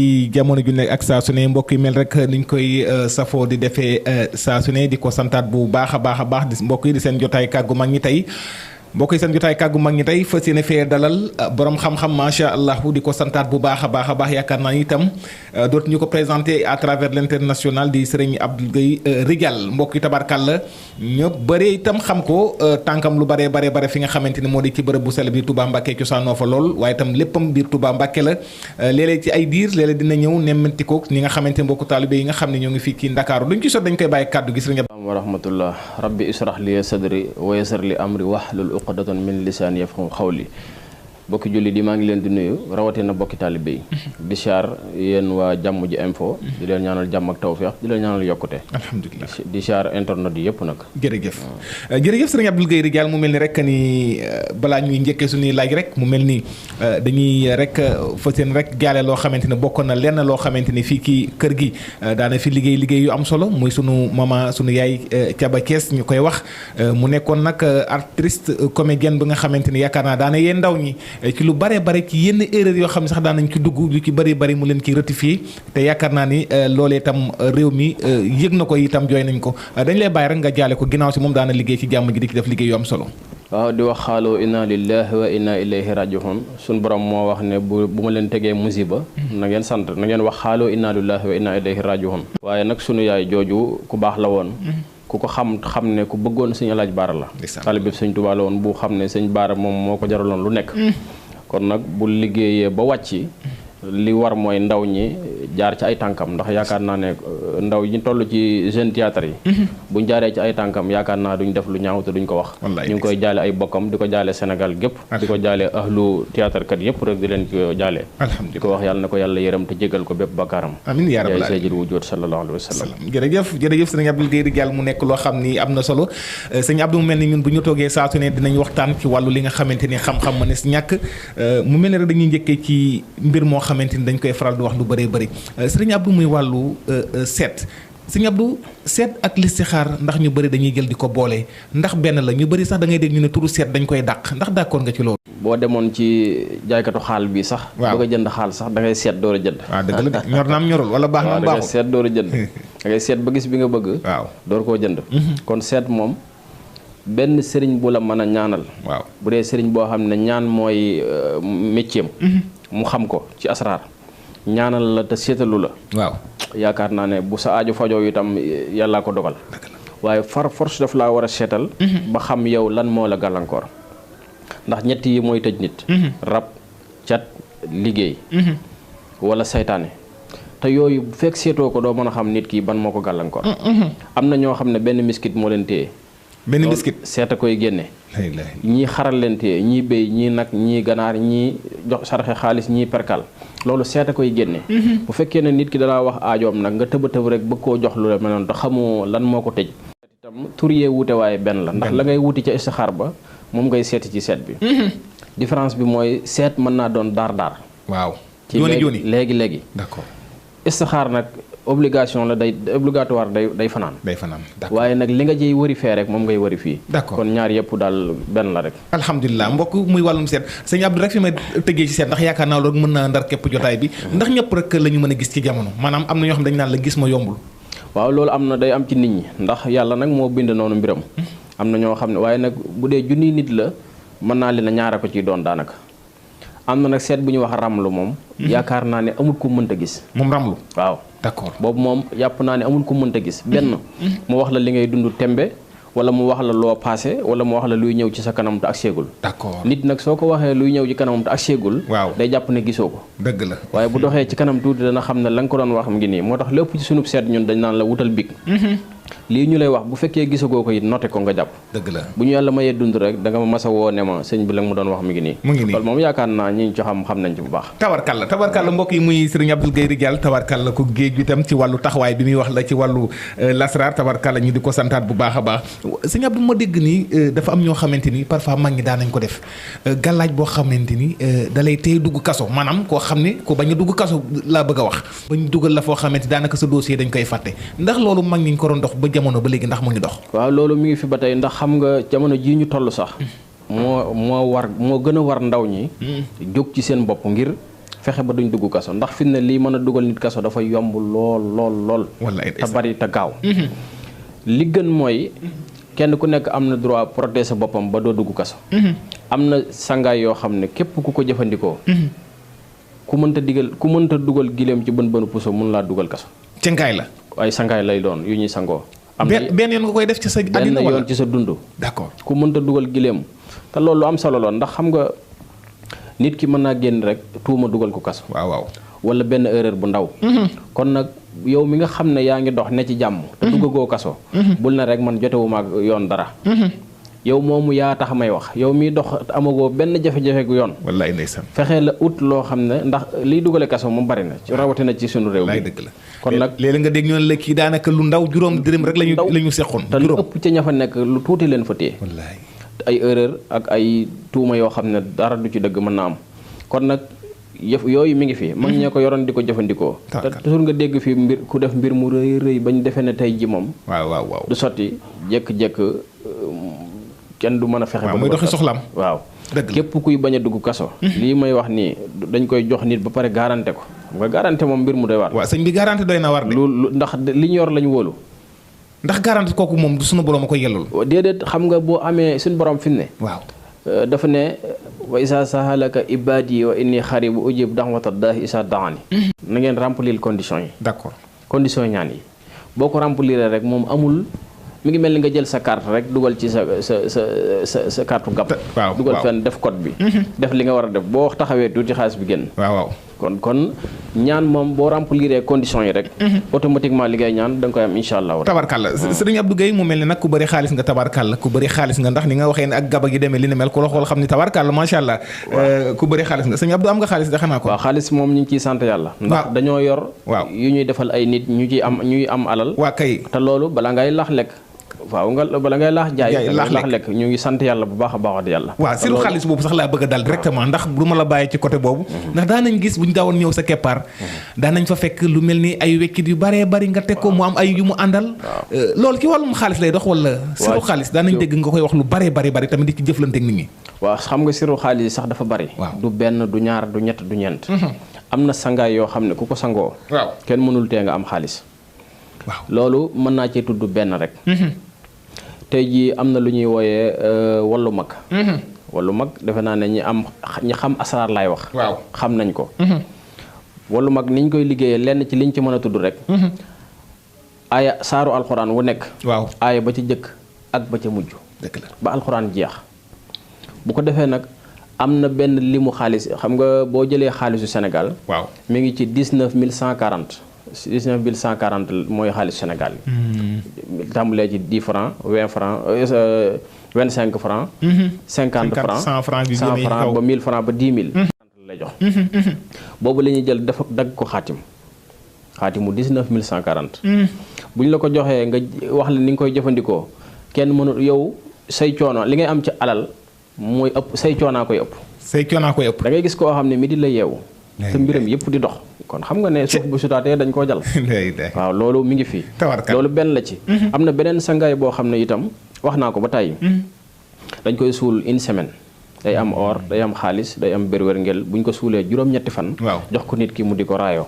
ci jamono ju nekk ak saa su ne mbokk yi mel rek niñ koy safoo di defee saa su ne di ko santaat bu baax a baax di mbokk yi di seen jotaay kàggu mag ñi tey mbokk yi seen jotaay kàggu mag ñi tey fas yéene fee dalal borom xam-xam macha allah di ko santaat bu baax a baax yaakaar naa itam dootuñu ko présenté à travers l'international di Serigne Abdou Gueye Ridial mbokk yi tabarkàlla ñëpp bëree itam xam ko tànkam lu bare fi nga xamante ni moo di ci bërëb bu sell bi Touba Mbacké cosaanoo fa lool waaye itam léppam biir Touba Mbacké la léeg-léeg ci ay diir léeg-léeg dina ñëw nemmanti ko ñi nga xamante mbokku taalibe yi nga xam ne ñoo ngi fii ci Ndakaaru duñ ci sot dañ koy bàyyi kàddu gi Serigne wa rahmatullah rabbi israh li sadri wa yassir li amri wahlul uqdatan min lisaani yafqahu qawli bokki julli di maa ngi leen di nuyu rawatina bokki taalibe yi di siyaar yéen waa jàmm ji info di leen ñaanal jàmm ak tawfeex di leen ñaanal yokkute alhamdulilah di siyaar internet yi yëpp nag jërëjëf Serigne Abdou Gueye Ridial mu mel ni rek ni balaa ñuy njëkkee suñuy laaj rek mu mel ni dañuy rek fa seen rek jaale loo xamante ne bokkoon na lenn loo xamante ni fii ki kër gi daana fi liggéey yu am solo muy sunu mama sunu yaay Caba Thiès ñu koy wax mu nekkoon nag artiste comédienne bi nga xamante ni yaakaar naa daana yéen ndaw ñi ci lu bare ci yenn erreur yoo xam ne sax daan nañ ci dugg lu ci bari mu leen ci rectifier te yaakaar naa ni loolee itam réew mi yëg na ko itam jooy nañ ko dañ lay bàyyi rek nga jaale ko ginnaaw si moom daana liggéey ci jàmm ji di ci def liggéey yu am solo. waaw di wax xaaloo inna lillahi wa inna ilayhi rajiun suñ borom moo wax ne bu ma leen tegee musiba na ngeen sant na ngeen wax xaaloo inna lillahi wa inna ilayhi rajiun waaye nag sunu yaay jooju ku baax la woon ku ko xam ne ku bëggoon sëñ Alaaj Baara la taalibe sëñ Tuubaa la woon bu xam ne sëñ Baara moom moo ko jaraloon lu nekk kon nag bu liggéeyee ba wàcc li war mooy ndaw ñi jaar ci ay tànkam ndax yaakaar naa ne ndaw ñi toll ci jeune théâtre yi buñ jaaree ci ay tànkam yaakaar naa duñ def lu ñaaw te duñ ko wax ñu ngi koy jaale ay bokkam di ko jaale Sénégal gépp di ko jaale ahlu théâtre kat yëpp rek di leen ko jaale di ko wax yàlla na ko yàlla yërëm te jégal ko bépp bakkaaram amiin yaa rabbal aalamiin sayyidul wujuud sallallahu alayhi wa sallam jërëjëf sëñ Abdou Gueye Ridial mu nekk loo xam ni am na solo sëñ Abdou mu mel ni ñun bu ñu toogee saa su ne dinañ waxtaan ci wàllu li nga xamante ni xam-xam ma ne si ñàkk mu mel ni rek dañuy njëkkee ci mbir moo xamante ni dañ koy faral di wax lu bëri sëriñ Abdou muy wàllu seet sëriñ Abdou seet ak listixaar ndax ñu bëri dañuy jël di ko boole ndax benn la ñu bëri sax da ngay dégg ñu ne turu seet dañ koy dàq ndax d'accord nga ci loolu. boo demoon ci jaaykatu xaal bi sax bëgg a jënd xaal sax da ngay seet door a jënd. waaw dëgg la de ñor naam ñorul wala baax na baaxul da ngay seet door a jënd da ngay seet ba gis bi nga bëgg. waaw door koo jënd. kon seet moom benn sëriñ bu la mën a ñaanal. waaw bu dee sëriñ boo xam ne ñaan mooy métier mu xam ko ci asraar ñaanal la te seetalu la. waaw yaakaar naa ne bu sa aajo fajoo itam yàllaa ko dogal. waaye far force daf laa war a seetal. ba xam yow lan moo la gàllankoor. ndax ñett yi mooy tëj nit. rab cat liggéey. wala saytaane. te yooyu bu fekk seetoo ko doo mën a xam nit ki ban moo ko gàllankoor. am na ñoo xam ne benn miskit moo leen téye. benn miskit seet a koy génne. ñii xaral leen téye ñii béy ñii nag ñii ganaar ñii jox sarxe xaalis ñii perkal loolu seet a koy génne. bu fekkee ne nit ki dalaa wax aajoom nag nga tëba tëb rek bëgg koo jox lu la mel noonu te xamoo lan moo ko tëj. itam tur yee wuute waaye benn la ndax la ngay wuti ca istixaar ba moom ngay seeti ci seet bi. différence bi mooy seet mën naa doon daar. waaw ci léegi. d'accord istixaar nag obligation la day obligatoire day fanaan. d'accord waaye nag li nga jëy wëri fee rek moom ngay wëri fii. d'accord kon ñaar yëpp daal benn la rek. alhamdulilah mbokk muy wàllum seet sëñ Abdou rek fi ma tëggee ci seet ndax yaakaar naa loolu mën naa ndar képp jotaay bi ndax ñëpp rek la ñu mën a gis ci jamono maanaam am na ñoo xam dañu naan la gis ma yombul. waaw loolu am na day am ci nit ñi ndax yàlla nag moo bind noonu mbiram. am na ñoo xam ne waaye nag bu dee junniy nit la mën naa leen a ñaara ko ciy doon daanaka. am na nag seet bu ñuy wax ramlu moom. yaakaar naa ne amul ko mënta gis. moom ramlu waaw. d'accord boobu moom yàpp naa ne amul ko mënta gis. benn mu wax la li ngay dund tembe wala mu wax la loo passé wala mu wax la luy ñëw ci sa kanam te ak seegul. d'accord nit nag soo ko waxee luy ñëw ci kanamam te ak seegul. waaw day jàpp ne gisoo ko. dëgg la waaye bu doxee ci kanam tuuti dana xam ne la nga ko doon wax mu ngi nii moo tax lépp ci sunub seet ñun dañ naan la wutal big. lii ñu lay wax bu fekkee gisagoo ko it noté ko nga jàpp. dëgg la bu ñu yàlla mayee dund rek da nga ma masa woo ne ma sëñ bi la mu doon wax mi ngi nii. loolu moom yaakaar naa ñi ci xam nañ ci bu baax. tabarkalla mbokk yi muy Serigne Abdou Gueye Ridial tabarkalla ko géej itam ci wàllu taxawaay bi muy wax la ci wàllu lasraar tabarkalla ñu di ko santaat bu baax a baax sëñ Abdou ma dégg nii dafa am ñoo xamante ni parfois mag ñi daan nañ ko def gàllaaj boo xamante ni da lay tey dugg kaso maanaam koo xam ne ko bañ a dugg kaso laa bëgg a wax bañ dugal la foo xamante daanaka sa dossier dañ koy fàtte ndax loolu mag ñi ko doon dox ba jamono ba léegi ndax mu ngi dox. waaw loolu mi ngi fi ba tey ndax xam nga jamono jii ñu toll sax. moo gën a war ndaw ñi. jóg ci seen bopp ngir fexe ba duñ dugg kaso ndax fi ne lii mën a dugal nit kaso dafa yomb lool te bari te gaaw li gën mooy kenn ku nekk am na droit protéger boppam ba doo dugg kaso am na sangaay yoo xam ne képp ku ko jëfandikoo ku mënta dugal gileem ci bën puso mun laa dugal kaso cangaay la ay sangaay lay doon yu ñuy sangoo am benn yoon nga koy def ci sa àddina benn yoon ci sa dund d'accord ku mënta dugal gileem te loolu lu am solo loon ndax xam nga nit ki mën naa génn rek tuuma dugal ko kaso waaw wala benn erreur bu ndaw kon nag yow mi nga xam ne yaa ngi dox ne ci jàmm te duggagoo kaso bul na rek man jotewuma ak yoon dara yow moomu yaa tax may wax yow miy dox amagoo benn jafe-jafe gu yoon wallaay ndeysaan fexee la ut loo xam ne ndax liy dugale kaso mu bari na rawatina ci sunu réew mi dëgg la kon nag léeg-léeg nga dégg ñu ne la kii daanaka lu ndaw juróom dërëm rek lañu seqoon te lu ëpp ca ña fa nekk lu tuuti leen fa téye wallaay ay erreur ak ay tuuma yoo xam ne dara du ci dëgg mën na am kon nag yooyu mi ngi fi mag ñee ko yoroon di ko jëfandikoo te toujours nga dégg fi mbir ku def mbir mu rëy bañ defee ne tey ji moom waaw du sotti jékk-jékk kenn du mën a fexe ba muy doxi soxlaam waaw képp kuy bañ a dugg kaso lii may wax nii dañ koy jox nit ba pare garanté ko xam nga garanté moom mbir mu doy war waaw sëñ bi garanté doy na war de lu ndax li ñu yor lañ wóolu ndax garanti kooku moom du suñu borom a koy yellul déedéet xam nga boo amee suñu borom fi mu ne waaw dafa ne wa isa sahalaka ibadi wa inni xaribu ujib da'wata daahi isa daani na ngeen remplir conditions yi d'accord conditions ñaan yi boo ko remplir rek moom amul mi ngi mel ni nga jël sa carte rek dugal ci sa carte gab dugal fenn def code bi def li nga war a def boo taxawee tuuti xaalis bi génn waaw kon ñaan moom boo remplir conditions yi rek automatiquement li ngay ñaan da nga koy am insha allah tabarkàlla sëriñ Abdou Guèye mu mel ni nag ku bëri xaalis nga tabarkàlla ku bëri xaalis nga ndax ni nga waxee ne ak gaba gi demee li ni mel ku la xool xam ni tabarkàlla macha allah ku bëri xaalis nga sëriñ Abdou am nga xaalis da xanaa ko waaw xaalis moom ñu ngi ciy sant yàlla ndax dañoo yor yu ñuy defal ay nit ñuy am alal waa kay te loolu bala ngay lax lekk waaw bala ngay laax jaay laax lekk ñu ngi sant yàlla bu baax a baax di yàlla waaw siru xaalis boobu sax laa bëgg a dal directement ndax du ma la bàyyi ci côté boobu ndax daanañ gis bu ñu daawoon ñëw sa keppaar daanañ fa fekk lu mel ni ay wekkit yu baree bari nga teg ko mu am ay yu mu àndal loolu ci wàllum xaalis lay dox wala siru xaalis daanañ dégg nga koy wax lu baree bari tamit di ci jëflante ak nit ñi waaw xam nga siru xaalis sax dafa bari du benn du ñaar du ñett du ñeent am na sangaay yoo xam ne ku ko sangoo kenn mënul tee nga am xaalis waaw loolu mën naa cee tudd benn rek tey jii am na lu ñuy wooyee wallu mag wallu mag defe naa ne ñi xam asraar laay wax xam nañ ko wallu mag niñ koy liggéeyee lenn ci liñ ci mën a tudd rek aaya saaru alxuraan wu nekk aaya ba ca jëkk ak ba ca mujj ba alxuraan jeex bu ko defee nag am na benn limu xaalis xam nga boo jëlee xaalisu Sénégal mi ngi ci 19140 19140 mooy xaalis Sénégal yi tàmbalee ci 10 francs 20 francs 25 francs 50 francs 100 francs ba 1000 francs ba 10 000 lay jox boobu la ñuy jël dafa dagg ko xaatimu 19140 bu ñu la ko joxee nga wax la ni nga koy jëfandikoo kenn mënul yow say coono li ngay am ci alal mooy ëpp say coonaa koy ëpp da ngay gis koo xam ne mi di la yeewu te mbiram yëpp di dox kon xam nga ne suuf bu sutaatee dañ koo jal waaw loolu mi ngi fii loolu benn la ci am na beneen sangaay boo xam ne itam wax naa ko ba tàyyi dañ koy suul une semaine day am or day am xaalis day am bérwér-ngel buñ ko suulee juróom-ñetti fan jox ko nit ki mu di ko raayoo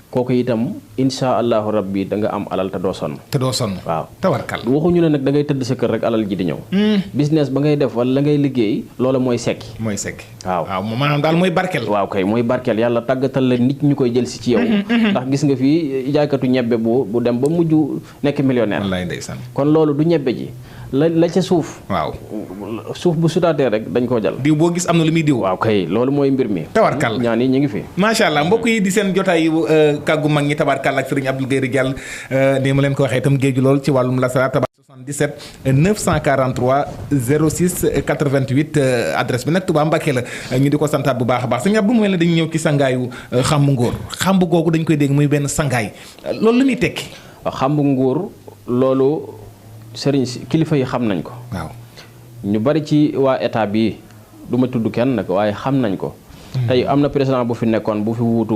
kooku itam insha allahu rabbi da nga am alal te doo sonn waaw tawarkal waxuñu ne nag da ngay tëdd sa kër rek alal ji di ñëw business ba ngay def wala la ngay liggéey loola mooy sekki waaw maanaam daal mooy barkeel waaw kay mooy barkeel yàlla tàggatal la nit ñu koy jël si ci yow ndax gis nga fii jaaykatu ñebbe bu dem ba mujj nekk millionnaire wallaay ndeysaan kon loolu du ñebbe ji la ca suuf suuf bu sutaatee rek dañ koo jal diw boo gis am na lu muy diw waaw kay loolu mooy mbir mi tawarkal ñaan yi ñu ngi fi macha allah mbokk yi di seen jotaay kàggu mag ñi tabarkal ak sëriñ Abdou Guèye Diall ni ma leen ko waxee itam géeju lool ci wàllum lasara tabar 77 943 06 88 adresse bi nag Touba Mbacké la ñu di ko santaat bu baax a baax sëriñ Abdou mooy la dañu ñëw ci sangaayu xambu ngóor xambu googu dañ koy dégg muy benn sangaay loolu lu muy tekki xambu ngóor loolu sëriñ si kilifa yi xam nañ ko ñu bari ci waa état bi du ma tudd kenn nag waaye xam nañ ko tey am na président bu fi nekkoon bu fi wuutu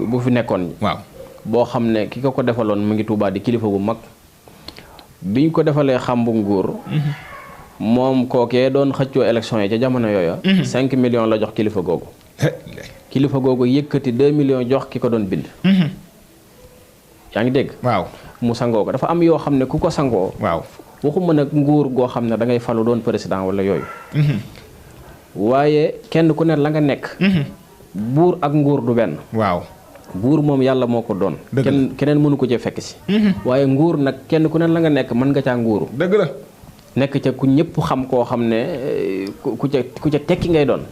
bu fi nekkoon boo xam ne ki ko defaloon mu ngi Tuubaa di kilifa bu mag biñ ko defalee xambu nguur moom kookee doon xëccoo élection yi ca jamono yooya 5 millions la jox kilifa googu kilifa googu yëkkati 2 millions jox ki ko doon bind. yaa ngi dégg. waaw mu sangoo ko dafa am yoo xam ne ku ko sangoo. waaw waxuma nag nguur goo xam ne da ngay falu doon président wala yooyu. waaye kenn ku ne la nga nekk. buur ak nguur du benn. waaw buur moom yàlla moo ko doon. keneen mënu ko cee fekk si. waaye nguur nag kenn ku ne la nga nekk mën nga caa nguuru. dëgg la. nekk ca ku ñëpp xam koo xam ne ku ca tekki ngay doon.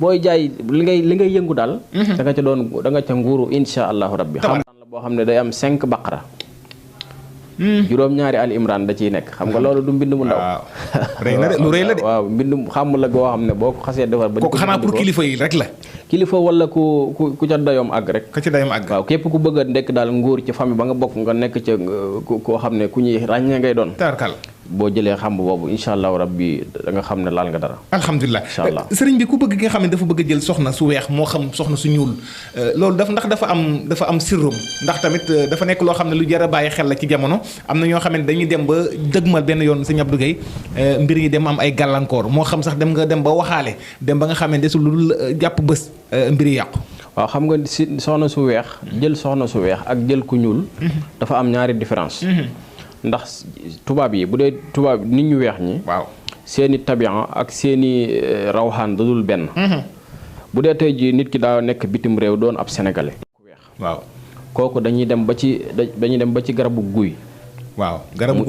booy jaay li ngay yëngu daal. da nga ca nguuru insha allahu rabbi. xam la boo xam ne day am 5 baqara. juróom-ñaari al imran da ciy nekk xam nga loolu du mbind mu ndaw. waaw rëy na de lu rëy la de. waaw mbind xam la goo xam ne boo ko xasee defar. ba kooku xanaa pour kilifa yi rek la. kilifa wala ku ca dayoom àgg rek. ka ci dayoom àgg. waaw képp ku bëgg a nekk daal nguur ci famille ba nga bokk nga nekk ca koo xam ne ku ñuy ràññee ngay doon. tarkal boo jëlee xam boobu incha allahu rabbi da nga xam ne laal nga dara. alhamdulilah incha allah sëriñ bi ku bëgg nga xam ne dafa bëgg a jël soxna su weex moo xam soxna su ñuul loolu dafa am sirrum ndax tamit dafa nekk loo xam ne lu jar a bàyyi xel la ci jamono am na ñoo xam ne dañuy dem ba dëgmal benn yoon sëñ Abdou Guèye mbir yi dem am ay gàllankoor moo xam sax dem ba waxaale dem ba nga xam ne desul lu dul jàpp bés mbir yi yàqu. waaw xam nga si soxna su weex jël soxna su weex ak jël ku ñuul. dafa am ñaari différence. ndax tubaab yi bu dee tubaab nit ñu weex ñi. waaw seeni tabian ak seeni rawxaan dadul benn. bu dee tey jii nit ki daa nekk bitim réew doon ab sénégalais. ku weex waaw kooku dañuy dem ba ci garabu guy. waaw garabu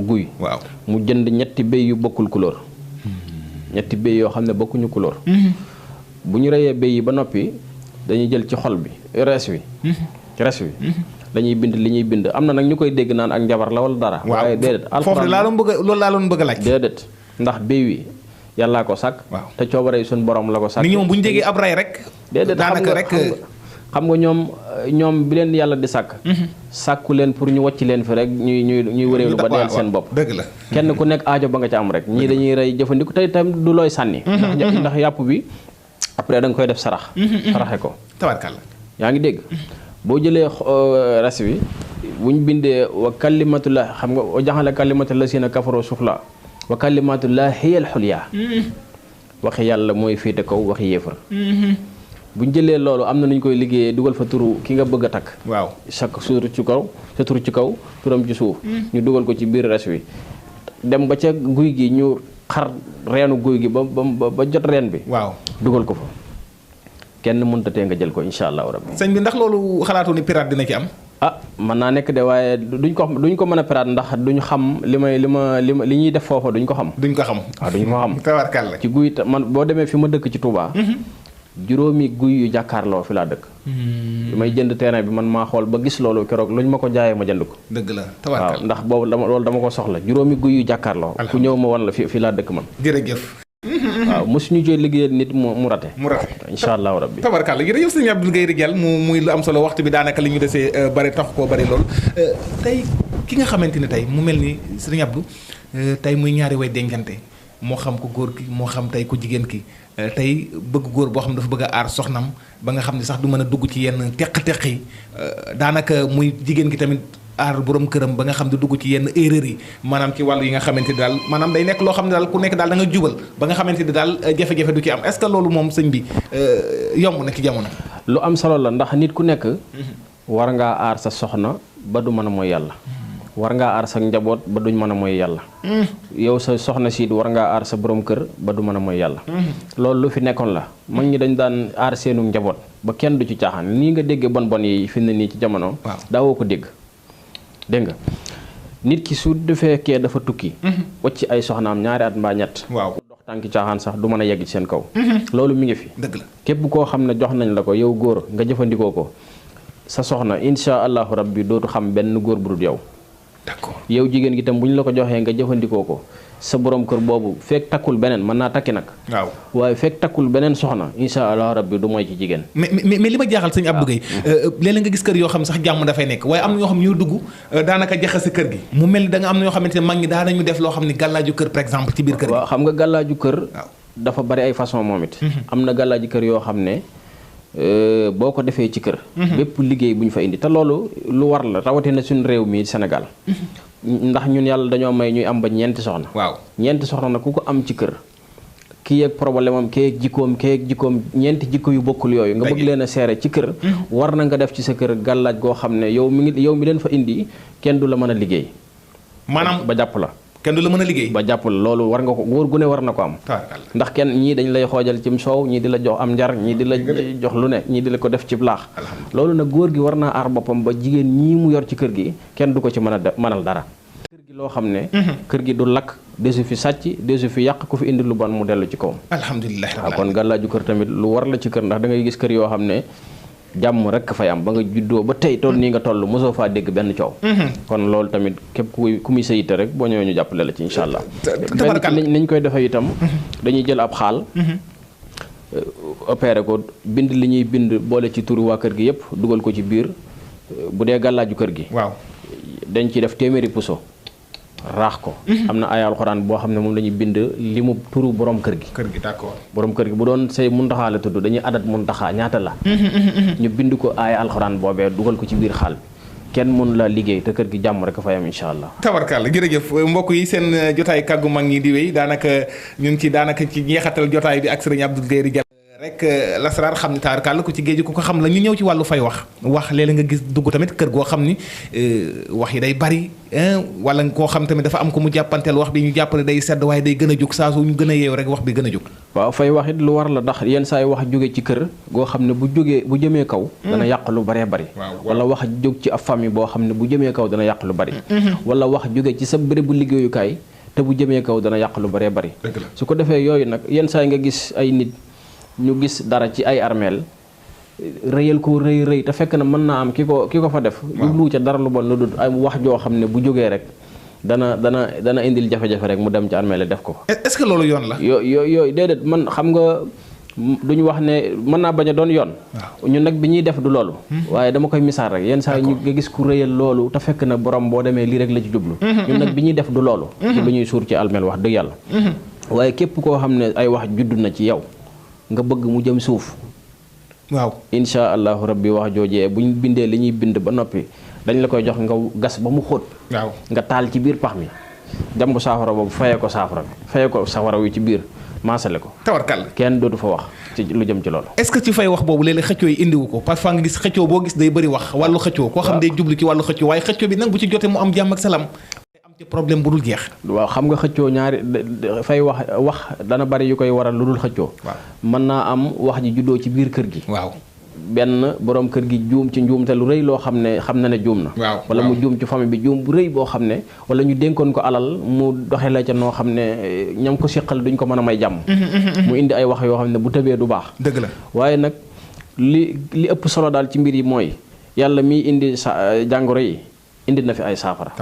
guy. waaw mu jënd ñetti béy yu bokkul couleur. ñetti béy yoo xam ne bokkuñu couleur. bu ñu reyee béy yi ba noppi dañuy jël ci xol bi res wi. dañuy bind li ñuy bind am na nag ñu koy dégg naan ak njabar la wala dara. waaye déedéet foofu loolu laa doon bëgg a laaj. déedéet ndax béy wi yàllaa ko sàkk. waaw te coobare suñu borom la ko sàkk. nit ñi moom bu ñu jegee ab ray rek. déedéet daanaka rek xam nga ñoom bi leen yàlla di sàkk. sàkku leen pour ñu wàcc leen fi rek ñuy wëreelu ba deel seen bopp. dëgg la kenn ku nekk aajo ba nga ca am rek. ñii dañuy rey jëfandiku tey tam du looy sànni. ndax yàpp bi après da nga koy def sarax. saraxe ko. tabarkalla yaa ngi dégg. boo jëlee res wi buñ bindee wa kalimatullah xam nga wa jaxale kalimatullah sina kafaroo sufla wa kalimatullah hiyal xulya waxi yàlla mooy féete kaw waxi yéefar. buñ jëlee loolu am na nuñ koy liggéeyee dugal fa turu ki nga bëgg a takk. waaw chaque suur ci kaw sa turu ci kaw turam ci suuf. ñu dugal ko ci biir res wi dem ba ca guy gi ñu xar reenu guy gi ba jot reen bi. waaw dugal ko fa. kenn mënta tee nga jël ko incha allahu rabbi. sëñ bi ndax loolu xalaatu ni pirate dina ci am. mën naa nekk de waaye duñ ko mën a pirate ndax duñ xam li ñuy def foofa duñ ko xam. duñ ko xam waaw duñ ko xam. tabarkalla ci guy man boo demee fi ma dëkk ci Touba. juróomi guy yu jàkkaarloo fi laa dëkk. li may jënd terrain bi man maa xool ba gis loolu keroog luñ ma ko jaayee ma jënd ko. dëgg la tabarkalla waaw ndax boobu loolu dama ko soxla juróomi guy yu jàkkaarloo. ku ñëw ma wan la fi laa dëkk man. jërëjëf. waaw mosuñu cee liggéeyal nit mu rate. incha allahu rabbi. tabarkalla jërëjëf sëñ Abdou Guèye Ridial muy lu am solo waxtu bi daanaka li ñu desee bari tax koo bari lool tey ki nga xamante ne tey mu mel ni sëñ Abdou tey muy ñaari way dencante moo xam ko góor ki moo xam tey ku jigéen ki tey bëgg góor boo xam dafa bëgg a aar soxnam ba nga xam ne sax du mën a dugg ci yenn teq-teq yi daanaka muy jigéen ki tamit aar borom këram ba nga xam ne dugg ci yenn erreur yi maanaam ci wàllu yi nga xamante ni daal maanaam day nekk loo xam ne daal ku nekk daal da nga jubal ba nga xamante ni daal jafe-jafe du ci am est-ce que loolu moom sëñ bi yomb na ci jamono. lu am solo la ndax nit ku nekk war ngaa aar sa soxna ba du mën a mooy yàlla. war ngaa aar sa njaboot ba duñ mën a mooy yàlla. yow sa soxna siit war ngaa aar sa borom kër ba du mën a mooy yàlla. loolu lu fi nekkoon la mag ñi dañ daan aar seenu njaboot ba kenn du ci caaxaan nii nga déggee bon yi fi ne nii ci jamono. daawoo ko dégg. dégg nga nit ki su defeekee dafa tukki. wacc ay soxnaam ñaari at mbaa ñett. waaw dox tànki caaxaan sax du mën a yegg ci seen kaw. loolu mi ngi fi. dëgg la képp koo xam ne jox nañ la ko yow góor nga jëfandikoo ko sa soxna insha allahu rabbi dootu xam benn góor bu dul yow. d'accord yow jigéen gi tam bu ñu la ko joxee nga jëfandikoo ko sa borom kër boobu fekk takkul beneen mën naa takki nag. waaw waaye fekk takkul beneen soxna insha allah rabbi du mooy ci jigéen. mais li ma jaaxal sëñ Abdou Guèye léeg-léeg nga gis kër yoo xam sax jàmm dafay nekk waaye am na ñoo xam ñoo dugg daanaka jaxase kër gi. mu mel ni da nga am na ñoo xamante ne mag ñi daa nañu def loo xam ni gàllaaju kër par exemple ci biir kër gi. waaw xam nga gàllaaju kër. dafa bari ay façon moom it. am na gàllaaju kër yoo xam ne boo ko defee ci kër. bépp liggéey bu ñu fa indi te loolu lu war la rawatina suñu réew mi Sénégal. ndax ñun yàlla dañoo may ñuy am ba ñeenti soxna. waaw ñeenti soxna nag ku ko am ci kër kii ak problème am kii ak jikkoom ñeenti jikko yu bokkul yooyu nga bëgg leen a seere ci kër war na nga def ci sa kër gàllaaj goo xam ne yow mi leen fa indi kenn du la mën a liggéey maanaam ba jàpp la kenn du la mën a liggéey ba jàpp la loolu war nga ko góor gu ne war na ko am ndax kenn ñii dañ lay xoojal cim soow ñii di la jox am njar ñii di la jox lu ne ñii di la ko def ci laax loolu nag góor gi war naa aar boppam ba jigéen ñii mu yor ci kër gi kenn du ko ci mënal dara kër gi loo xam ne kër gi du lakk desu fi sàcc desu fi yàq ku fi indi lu bon mu dellu ci kawam alhamdulilah waaw kon gàllaaju kër tamit lu war la ci kër ndax da ngay gis kër yoo xam ne jàmm rek fay am ba nga juddoo ba tey toll nii nga toll mosoo faa dégg benn coow kon loolu tamit képp ku muy sayite rek boo ñëwee ñu jàppale la ci incha allah niñ koy defee itam dañuy jël ab xaal opéré ko bind li ñuy bind boole ci turu waa kër gi yëpp dugal ko ci biir bu dee gàllaaju kër gi waaw dañ ciy def téeméeri puso raax ko am na ay alxuraan boo xam ne moom la ñuy bind li mu turu borom kër gi d'accord borom kër gi bu doon say muntaxaa la tudd dañuy adat muntaxaa ñaata la ñu bind ko ay alxuraan boobee dugal ko ci biir xaal bi kenn mënu la liggéey te kër gi jàmm rek a fay am incha allah tabarkàlla jërëjëf mbokk yi seen jotaay kàggu mag ñi di wéy daanaka ñu ngi ci jeexatal jotaay bi ak sëriñ Abdou Guèye Diagne rek lasaraar xam ni taarkàlla ku ci géej ku ko xam la ñu ñëw ci wàllu fay wax léeg-léeg nga gis dugg tamit kër goo xam ni wax yi day bari wala koo xam tamit dafa am ko mu jàppanteel wax bi ñu jàppale day sedd waaye day gën a jóg saa su ñu gën a yeew rek wax bi gën a jóg waaw fay wax it lu war la ndax yenn saa yi wax jóge ci kër goo xam ne bu jëmee kaw dana yàq lu baree bari wala wax jóg ci ab famille boo xam ne bu jëmee kaw dana yàq lu bari wala wax jóge ci sa bérébu liggéeyukaay te bu jëmee kaw dana yàq lu baree bari su ko defee yooyu nag yenn saa yi nga gis ay nit ñu gis dara ci ay armeel rëyal ko rëy te fekk na mën naa am ki ko fa def jublu ca dara lu bon lu dul ay wax joo xam ne bu jógee rek dana indil jafe-jafe rek mu dem ci armeel def ko est-ce que loolu yoon la yooyu déedéet man xam nga duñu wax ne mën naa bañ a doon yoon ñun nag bi ñuy def du loolu waaye dama koy misaal rek yenn saa yi ñu nga gis ku rëyal loolu te fekk na borom boo demee lii rek la ci jublu ñun nag bi ñuy def du loolu lu ñuy suur ci armeel wax dëgg yàlla waaye képp koo xam ne ay wax judd na ci yow nga bëgg mu jëm suuf waaw insha allahu rabbi wax joojee bu ñu bindee li ñuy bind ba noppi dañ la koy jox nga gas ba mu xóot waaw nga taal ci biir pax mi jam ko saafara boobu fayee ko saafara bi fayee ko safara wi ci biir maasale ko tawarkal kenn dootu fa wax ci lu jëm ci loolu est-ce que ci fay wax boobu léeg-léeg xëccoo yi indiwu ko parfois nga gis xëccoo boo gis day bëri wax wàllu xëccoo koo xam day jublu ci wàllu xëccoo waaye xëccoo bi nag bu ci jotee mu am jàmm ak salaam ci problème bu dul jeex waaw xam nga xëccoo ñaari fay wax dana bari yu koy waral lu dul xëccoo mën naa am wax ji juddoo ci biir kër gi waaw benn borom kër gi juum ci njuum te lu rëy loo xam ne juum na wala mu juum ci famille bi juum bu rëy boo xam ne wala ñu dénkoon ko alal mu doxe la ca noo xam ne ñam ko siqal duñ ko mën a may jàmm mu indi ay wax yoo xam ne bu tëbee du baax dëgg la waaye nag li ëpp solo daal ci mbir yi mooy yàlla miy indi jàngoro yi indi na fi ay saafara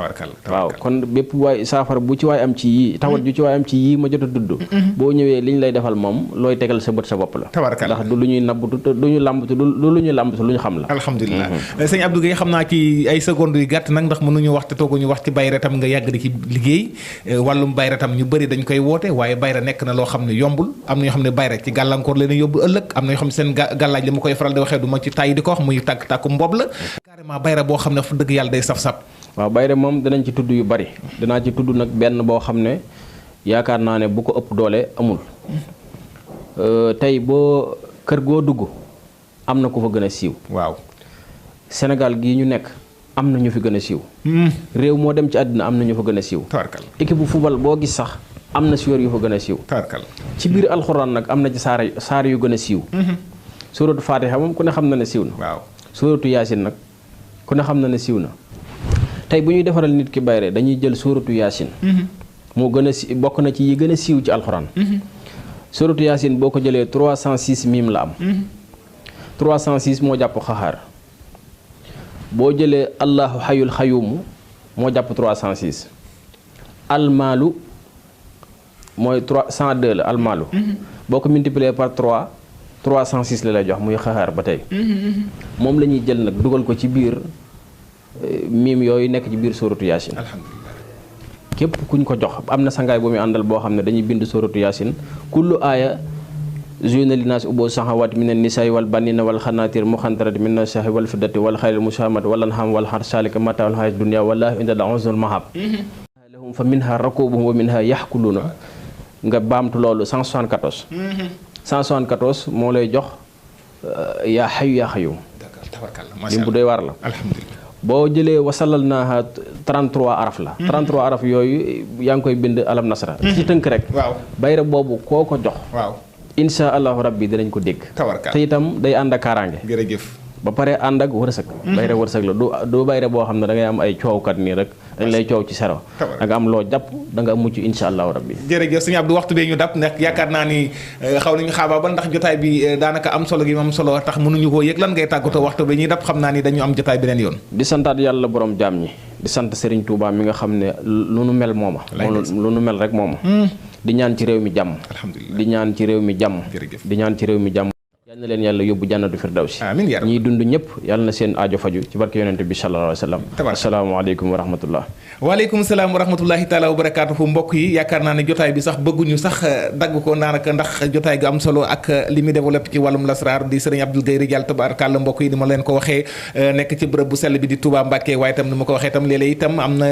waaw kon bépp waay saafara bu ci waay am ci yii tawat ju ci waay am ci yii ma jot a dudd boo ñëwee li ñu lay defal moom looy tegal sa bët sa bopp la ndax du lu ñuy nabbatu du ñu làmbatu du lu ñuy làmbatu lu ñu xam la alhamdulilah sëñ Abdou Guèye xam naa ci ay secondes yu gàtt nag ndax mënuñu wax te tooguñu wax ci bayra tam nga yàgg di ci liggéey wàllum bayra tam ñu bëri dañ koy woote waaye bayra nekk na loo xam ne yombul am na ñoo xam ne bayra ci gàllankoor leen yóbbu ëllëg am na ñoo xam ne seen gàllaaj li ma koy faral di waxee du ma ci tàyyi di ko wax muy tàkku mbob la carrément bayra boo xam ne fu dëgg yàlla day saf-saf waaw bayre moom dinañ ci tudd yu bari dinaa ci tudd nag benn boo xam ne yaakaar naa ne bu ko ëpp doole amul tey boo kër goo dugg am na ku fa gën a siiw waaw Sénégal gii ñu nekk am na ñu fi gën a siiw réew moo dem ci àddina am na ñu fa gën a siiw équipe bu football boo gis sax am na joueur yu fa gën a siiw ci biir alxuraan nag am na ci saar yu gën a siiw suuratu Faatiha moom ku ne xam na ne siiw na waaw suuratu Yaasin nag ku ne xam na ne siiw na tey bu ñuy defaral nit ki bayre dañuy jël suuratu Yaasin moo gën a bokk na ci yi gën a siiw ci alxuraan suuratu Yaasin boo ko jëlee 306 miim la am 306 moo jàpp xaxaar boo jëlee allahu xayul xayumu moo jàpp 306 almaalu mooy 102 la almaalu boo ko multiplier par 3 306 la lay jox muy xaxaar ba tey moom la ñuy jël nag dugal ko ci biir miim yooyu nekk ci biir sóoratu Yaasin alhamdulilah képp kuñ ko jox am na sangaay bu muy àndal boo xam ne dañuy bind sóoratu Yaasin kullu aaya zuyina linnaasi ubbu saxawaati mina nisaai wal banina wal xanaatir muxantarati mina saxi wal fiddati wal xaylil musaamati wal anxaam wal xar saalika mataaul xayaati dunya wallaahu inda la husnul mahab lahum fa minha rakubuhum wa minha yaxkuluuna nga baamtu loolu 174 174 moo lay jox yaa xayu yaa xayu lim bu doy waar la alhamdulilah boo jëlee wasalal naa 33 araf la 33 araf yooyu yaa ngi koy bind alam nasra ci tënk rek waaw bayre boobu koo ko jox waaw insha allahu rabbi dinañ ko dégg te itam day ànd ak kaaraange jërëjëf ba pare ànd ak wërsëg bayre wërsëg la du bayre boo xam ne da ngay am ay coowkat nii rek dañ lay coow ci sero da nga am loo jàpp da nga mucc insha allahu rabbi jërëjëf sëñ Abdou waxtu bee ñu dab ndax yaakaar naa ni xaw nañu xaabaabal ndax jotaay bi daanaka am solo gi am solo tax mënuñu koo yëg lan ngay tàggatoo waxtu bi ñuy dab xam naa ni dañu am jotaay beneen yoon di santaat yàlla borom jaam ñi di sant Serigne Touba mi nga xam ne lu nu mel mooma lu nu mel rek mooma di ñaan ci réew mi jàmm di ñaan ci réew mi jàmm di ñaan ci réew mi jàmm yal na leen yàlla yóbbu jannatu firdawsi amiin yaa rabbi ñiy dund ñëpp yàlla na seen aajo faju ci barke yonente bi sallallahu alayhi wa sallam asalaamaaleykum wa rahmatullah waaleykum salaam wa rahmatullahi taala wa barakaatuhu mbokk yi yaakaar naa ne jotaay bi sax bëgguñu sax dagg ko daanaka ndax jotaay gu am solo ak li muy développé ci wàllum lasraar di sëriñ Abdou Guèye Ridial tabaarkàlla mbokk yi ni ma leen ko waxee nekk ci bërëb bu sell bi di Touba Mbacké waaye itam ni ma ko waxee itam léeg-léeg itam am na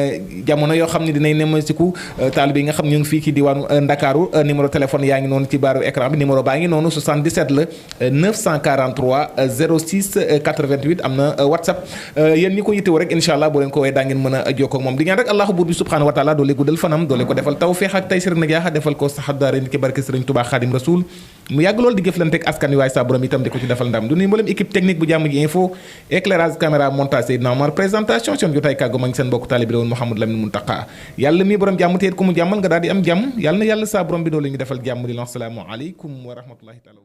jamono yoo xam ne dinañ nemasiku taalibe yi nga xam ñu ngi fii ci diwaanu Ndakaaru numéro téléphone yaa ngi noonu ci baaru écran bi numéro baa ngi noonu 77 la 943 06 88 am na WhatsApp yéen ñi ko yittewoo rek incha allah boo leen ko woowee daa ngeen mën a jokkoo ak moom di ñaan rek allahu buur bi subhanahu wa taala doole guddal fanam doole ko defal tawfeex ak taysir na jaaxa defal ko saxat daara ni ki barke Sëriñ Tuubaa Xaadim Rasuul mu yàgg lool di jëflante ak askan wi waaye saa borom itam di ko ci defal ndam du nuyu mboolem équipe technique bu jàmm ji info éclairage caméra montage Seydina Omar présentation seen jotaay kàggu ma ngi seen mbokk taalibi woon Mouhamadou Lamine Muntaqa yàlla mi borom jàmm teet ku mu jàmmal nga daal di am jàmm yàlla na yàlla saa borom bi doole ñu defal jàmm di lan salaamu aleykum wa rahmatullahi taala